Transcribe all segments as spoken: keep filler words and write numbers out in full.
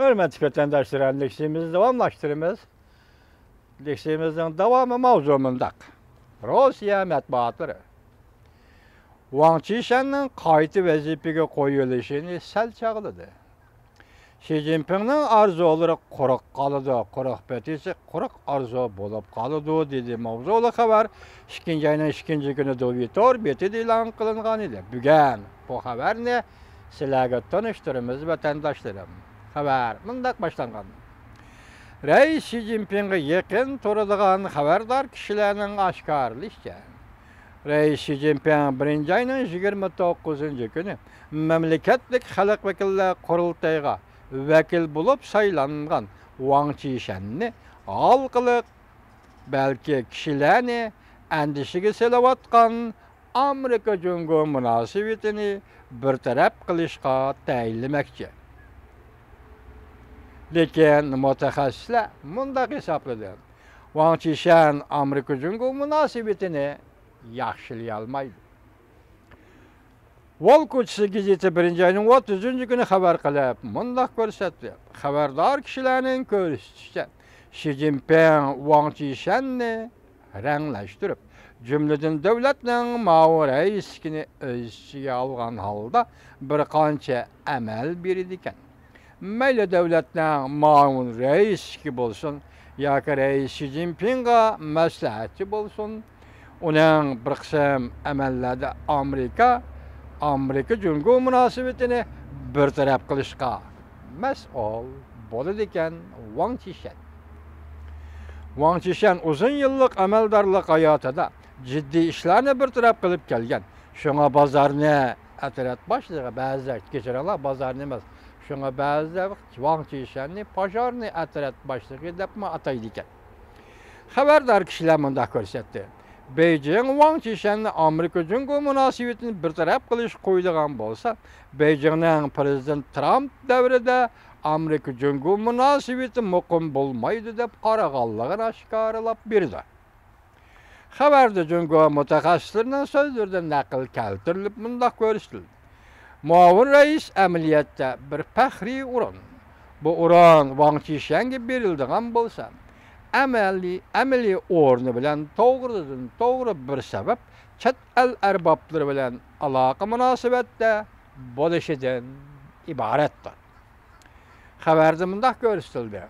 ھۆرمەتلىك ۋەتەنداشلار، لېكسىيىمىزنى داۋاملاشتۇرىمىز. لېكسىيىمىزنىڭ داۋامى ماۋزۇ مۇنداق. روسىيە مەتبۇئاتلىرى ۋاڭ چىشەننىڭ قايتا ۋەزىپىگە قويۇلۇشىنى سەل چاغلىدى. شى جىنپىڭنىڭ ئارزۇلىرى قۇرۇق قالىدۇ، قۇرۇق پېتىسى قۇرۇق ئارزۇ بولۇپ قالىدۇ، دېدى ماۋزۇلۇق خەۋەر ئىككىنچى ئاينىڭ ئىككىنچى كۈنى دۇۋىتور بېتىدە ئېلان قىلىنغان ئىدى. بۈگۈن بۇ خەۋەرنى سىلەرگە تونۇشتۇرىمىز، ۋەتەنداشلىرىم. خەۋەر مۇنداق باشلانغان. رەئىس شى جىنپىڭغا يېقىن تۇرىدىغان خەۋەردار كىشىلەرنىڭ ئاشكارىلىشىچە، رەئىس شى جىنپىڭ بىرىنچى ئاينىڭ يىگىرمە توققۇزىنچى كۈنى مەملىكەتلىك خەلق ۋەكىللەر قۇرۇلتىيىغا ۋەكىل بولۇپ سايلانغان ۋاڭ چىشەننى ھالقىلىق، بەلكى كىشىلەرنى ئەندىشىگە سېلىۋاتقان ئامېرىكا جۇڭگو مۇناسىۋىتىنى بىر تەرەپ قىلىشقا تەيىنلىمەكچى. لېكىن مۇتەخەسسىسلەر مۇنداق ھېسابلىدى، ۋاڭ چىشەن ئامېرىكا جۇڭگو مۇناسىۋىتىنى ياخشىلىيالمايدۇ. ۋول كوچىسى گېزىتى بىرىنچى ئاينىڭ ئوتتۇزىنچى كۈنى خەۋەر قىلىپ، مۇنداق كۆرسەتتى. خەۋەردار كىشىلەرنىڭ كۆرسىتىشىچە، شى جىنپىڭ ۋاڭ چىشەننى رەڭلەشتۈرۈپ، جۈملىدىن دۆلەتنىڭ مۇئاۋىن رەئىسلىكىنى ئۆز ئىچىگە ئالغان ھالدا بىر قانچە ئەمەل بېرىدىكەن. مەيلى دۆلەتنىڭ مۇئاۋىن رەئىسلىكى بولسۇن ياكى رەئىس شى جىنپىڭغا مەسلىھەتچى بولسۇن، ئۇنىڭ بىر قىسىم ئەمەللەردە ئامېرىكا، ئامېرىكا جۇڭگو مۇناسىۋىتىنى بىر تەرەپ قىلىشقا مەسئۇل بولىدىكەن ۋاڭ چىشەن. ۋاڭ چىشەن ئۇزۇن يىللىق ئەمەلدارلىق ھاياتىدا جىددىي ئىشلارنى بىر تەرەپ قىلىپ كەلگەن. شۇڭا بازارنى ئەترەت باشلىقى، بەزىدە، كەچۈرۈڭلار، بازارنى ئەمەس، شۇڭا بەزىدە ۋاڭ چىشەننى پاژارنى ئەترەت باشلىقى دەپمۇ ئاتايدىكەن. خەۋەردار كىشىلەر مۇنداق كۆرسەتتى. بېيجىڭ ۋاڭ چىشەننى ئامېرىكا جۇڭگو مۇناسىۋىتىنى بىر تەرەپ قىلىشقا قويىدىغان بولسا، بېيجىڭنىڭ پىرېزىدېنت ترامپ دەۋرىدە ئامېرىكا جۇڭگو مۇناسىۋىتى مۇقىم بولمايدۇ دەپ قارىغانلىقىنى ئاشكارىلاپ بېرىدۇ. خەۋەردە جۇڭگو مۇتەخەسسىسلىرىنىڭ سۆزلىرىدىن نەقىل كەلتۈرۈلۈپ مۇنداق كۆرسىتىلدى. مۇئاۋىن رەئىس ئەمەلىيەتتە بىر پەخرىي ئورۇن. بۇ ئورۇن ۋاڭ چىشەنگە بېرىلىدىغان بولسا، ئەمەلىي، ئەمەلىي ئورنى بىلەن توغرىدىن توغرا بىر سەۋەب چەت ئەل ئەربابلىرى بىلەن ئالاقە مۇناسىۋەتتە بولۇشىدىن ئىبارەتتۇر. خەۋەردە مۇنداق كۆرسىتىلدى.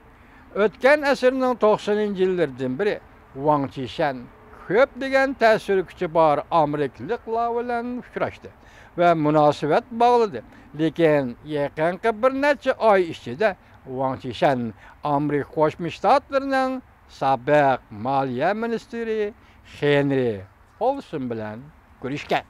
ئۆتكەن ئەسىرنىڭ توقسىنىنچى يىللىرىدىن بېرى ۋاڭ چىشەن كۆپلىگەن تەسىر كۈچى بار ئامېرىكىلىقلار بىلەن ئۇچراشتى ۋە مۇناسىۋەت باغلىدى. لېكىن يېقىنقى بىر نەچچە ئاي ئىچىدە ۋاڭ چىشەن ئامېرىكا قوشما شتاتلىرىنىڭ سابىق مالىيە مىنىستىرى خېنرى پولسون بىلەن كۆرۈشكەن.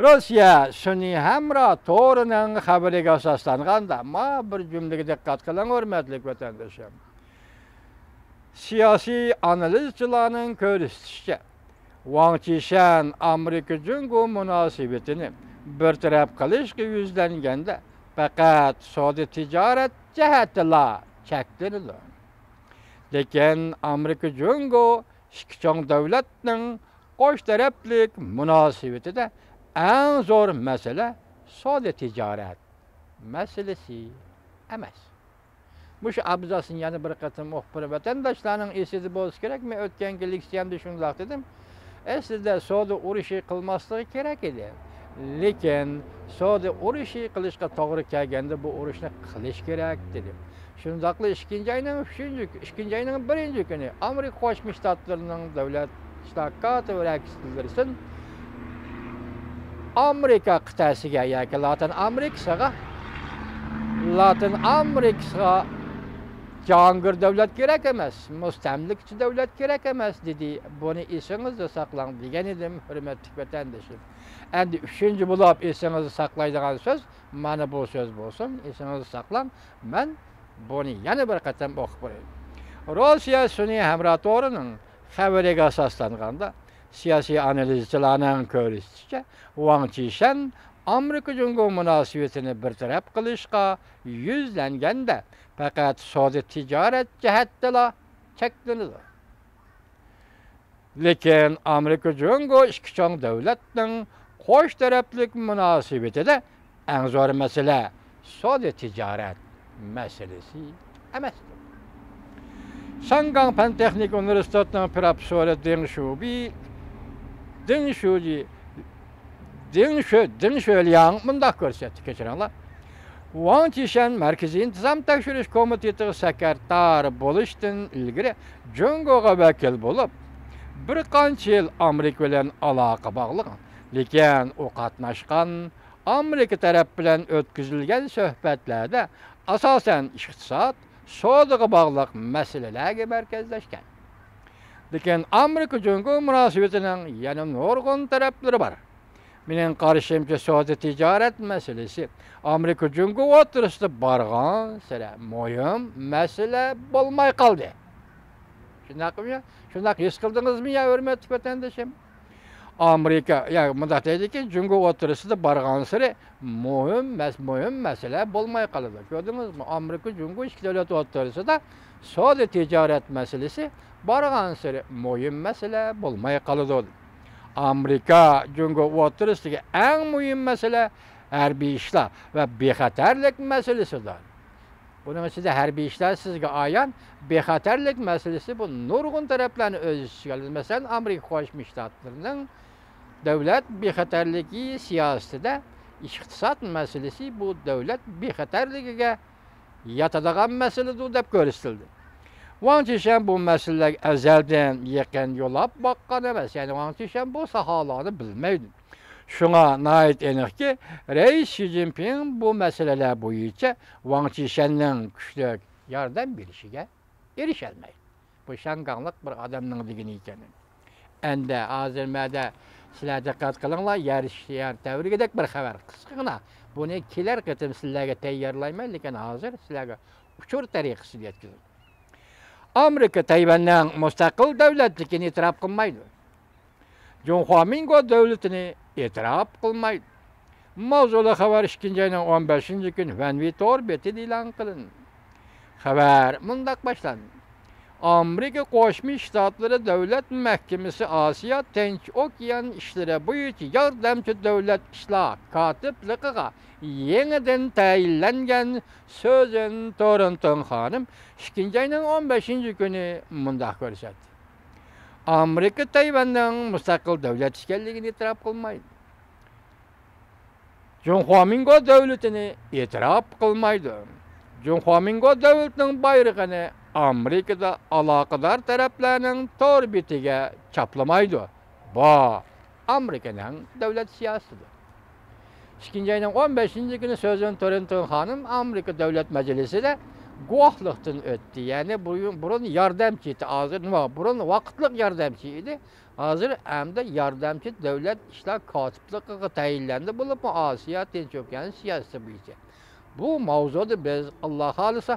روسىيە سۈنئىي ھەمراھ تورىنىڭ خەۋىرىگە ئاساسلانغاندا، مانا بىر جۈملىگە دىققەت قىلىڭ، ھۆرمەتلىك ۋەتەندىشىم. سىياسىي ئانالىزچىلارنىڭ كۆرسىتىشىچە، ۋاڭ چىشەن ئامېرىكا جۇڭگو مۇناسىۋىتىنى بىر تەرەپ قىلىشقا يۈزلەنگەندە، پەقەت سودا تىجارەت جەھەتتىلا چەكلىنىدۇ. لېكىن ئامېرىكا جۇڭگو ئىككى چوڭ دۆلەتنىڭ قوش تەرەپلىك مۇناسىۋىتىدە ئەڭ زور مەسىلە سودا تىجارەت مەسىلىسى ئەمەس. مۇشۇ ئابزاسنى يەنە بىر قېتىم ئوقۇپ بېرىپ، ۋەتەنداشلارنىڭ ئېسىدە بولسا كېرەك، مەن ئۆتكەنكى لېكسىيەمدە شۇنداق دېدىم. ئەسلىدە سودا ئۇرۇشى قىلماسلىقى كېرەك ئىدى. لېكىن سودا ئۇرۇشى قىلىشقا توغرا كەلگەندە بۇ ئۇرۇشنى قىلىش كېرەك دېدىم. شۇنداقلا ئىككىنچى ئاينىڭ ئۈچىنچى، ئىككىنچى ئاينىڭ بىرىنچى كۈنى ئامېرىكا قوشما شتاتلىرىنىڭ دۆلەت ئىشلار كاتىپ رەئىسى تىلېرسون ئامېرىكا قىتئەسىگە ياكى لاتىن ئامېرىكىسىغا، لاتىن ئامېرىكىسىغا جاھانگىر دۆلەت كېرەك ئەمەس، مۇستەملىكىچى دۆلەت كېرەك ئەمەس، دېدى. بۇنى ئېسىڭىزدە ساقلاڭ، دېگەن ئىدىم، ھۆرمەتلىك ۋەتەندىشىم. ئەمدى ئۈچىنچى بولۇپ ئېسىڭىزدە ساقلايدىغان سۆز مانا بۇ سۆز بولسۇن، ئېسىڭىزدە ساقلاڭ. مەن بۇنى يەنە بىر قېتىم ئوقۇپ بېرەي. روسىيە سۈنئىي ھەمراھ تورىنىڭ خەۋىرىگە ئاساسلانغاندا، سىياسىي ئانالىزچىلارنىڭ كۆرسىتىشىچە، ۋاڭ چىشەن ئامېرىكا جۇڭگو مۇناسىۋىتىنى بىر تەرەپ قىلىشقا يۈزلەنگەندە، پەقەت سودا تىجارەت جەھەتتىلا چەكلىنىدۇ. لېكىن ئامېرىكا جۇڭگو ئىككى چوڭ دۆلەتنىڭ قوش تەرەپلىك مۇناسىۋىتىدە ئەڭ زور مەسىلە سودا تىجارەت مەسىلىسى ئەمەستۇر. شياڭگاڭ پەن تېخنىكا ئۇنىۋېرسىتېتىنىڭ پروفېسسورى دېڭ شۇبى، دېڭ شۇجى، دېڭ شۆ-، دېڭ شۆلياڭ مۇنداق كۆرسەتتى، كەچۈرۈڭلار. ۋاڭ چىشەن مەركىزىي ئىنتىزام تەكشۈرۈش كومىتېتىغا سەكرېتار بولۇشتىن ئىلگىرى جۇڭگوغا ۋەكىل بولۇپ، بىر قانچە يىل ئامېرىكا بىلەن ئالاقە باغلىغان، لېكىن ئۇ قاتناشقان ئامېرىكا تەرەپ بىلەن ئۆتكۈزۈلگەن سۆھبەتلەردە ئاساسەن ئىقتىساد، سودىغا باغلىق مەسىلىلەرگە مەركەزلەشكەن. لېكىن ئامېرىكا جۇڭگو مۇناسىۋىتىنىڭ يەنە نۇرغۇن تەرەپلىرى بار. مېنىڭ قارىشىمچە، سودا تىجارەت مەسىلىسى ئامېرىكا جۇڭگو ئوتتۇرىسىدا بارغانسېرى مۇھىم مەسىلە بولماي قالدى. شۇنداقمۇ يا؟ شۇنداق ھېس قىلدىڭىزمۇ يا، ھۆرمەتلىك ۋەتەندىشىم؟ ئامېرىكا، يا مۇنداق دەيدىكى، جۇڭگو ئوتتۇرىسىدا بارغانسېرى مۇھىم مەس-، مۇھىم مەسىلە بولماي قالىدۇ. كۆردىڭىزمۇ؟ ئامېرىكا جۇڭگو ئىككى دۆلەت ئوتتۇرىسىدا سودا تىجارەت مەسىلىسى بارغانسېرى مۇھىم مەسىلە بولماي قالىدۇ. ئامېرىكا جۇڭگو ئوتتۇرىسىدىكى ئەڭ مۇھىم مەسىلە ھەربىي ئىشلار ۋە بىخەتەرلىك مەسىلىسىدۇر. بۇنىڭ ئىچىدە ھەربىي ئىشلار سىزگە ئايان، بىخەتەرلىك مەسىلىسى بۇ نۇرغۇن تەرەپلەرنى ئۆز ئىچىگە ئالىدۇ. مەسىلەن، ئامېرىكا قوشما شتاتلىرىنىڭ دۆلەت بىخەتەرلىكى سىياسىتىدە ئىقتىساد مەسىلىسى بۇ دۆلەت بىخەتەرلىكىگە ياتىدىغان مەسىلىدۇر دەپ كۆرسىتىلدى. ۋاڭ چىشەن بۇ مەسىلىلەرگە ئەزەلدىن يېقىن يولاپ باققان ئەمەس، يەنى ۋاڭ چىشەن بۇ ساھالارنى بىلمەيدۇ. شۇڭا ناھايىتى ئېنىقكى، رەئىس شى جىنپىڭ بۇ مەسىلىلەر بويىچە ۋاڭ چىشەننىڭ كۈچلۈك ياردەم بېرىشىگە ئېرىشەلمەيدۇ. بۇ شياڭگاڭلىق بىر ئادەمنىڭ دېگىنى ئىكەن. ئەندى ھازىر مەدە سىلەر دىققەت قىلىڭلار، يەر، يەر تەۋرىگۈدەك بىر خەۋەر، قىسقىغىنا. بۇنى كېلەر قېتىم سىلەرگە تەييارلايمەن، لېكىن ھازىر سىلەرگە ئۇچۇر تەرىقىسىدە يەتكۈزىمەن. ئامېرىكا تەيۋەننىڭ مۇستەقىل دۆلەتلىكىنى ئېتىراپ قىلمايدۇ. جۇڭخۇا مىنگو دۆلىتىنى ئېتىراپ قىلمايدۇ. ماۋزۇلۇق خەۋەر ئىككىنچى ئاينىڭ ئون بەشىنچى كۈنى ۋەنۋى تور بېتىدە ئېلان قىلىندى. خەۋەر مۇنداق باشلاندى. ئامېرىكا قوشما شتاتلىرى دۆلەت مەھكىمىسى ئاسىيا تىنچ ئوكيان ئىشلىرى بويىچە ياردەمچى دۆلەت ئىشلار كاتىپلىقىغا يېڭىدىن تەيىنلەنگەن سۈزەن تورنتون خانىم ئىككىنچى ئاينىڭ ئون بەشىنچى كۈنى مۇنداق كۆرسەتتى. ئامېرىكا تەيۋەننىڭ مۇستەقىل دۆلەت ئىكەنلىكىنى ئېتىراپ قىلمايدۇ. جۇڭخۇا مىنگو دۆلىتىنى ئېتىراپ قىلمايدۇ. جۇڭخۇا مىنگو دۆلىتىنىڭ بايرىقىنى ئامېرىكىدا ئالاقىدار تەرەپلەرنىڭ تور بېتىگە چاپلىمايدۇ. بۇ ئامېرىكىنىڭ دۆلەت سىياسىتىدۇر. ئىككىنچى ئاينىڭ ئون بەشىنچى كۈنى سۈزەن تورنتون خانىم ئامېرىكا دۆلەت مەجلىسىدە گۇۋاھلىقتىن ئۆتتى. يەنى بۇرۇن، بۇرۇن ياردەمچى ئىدى، ھازىر نېمە؟ بۇرۇن ۋاقىتلىق ياردەمچى ئىدى. ھازىر ئەمدى ياردەمچى دۆلەت ئىشلار كاتىپلىقىغا تەيىنلەندى، بولۇپمۇ ئاسىيا تىنچ ئوكيان سىياسىتى بويىچە. بۇ ماۋزۇدا بىز، ئاللا خالىسا،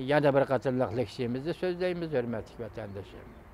يەنە بىر قېتىملىق لېكسىيىمىزدا سۆزلەيمىز، ھۆرمەتلىك ۋەتەندىشىم.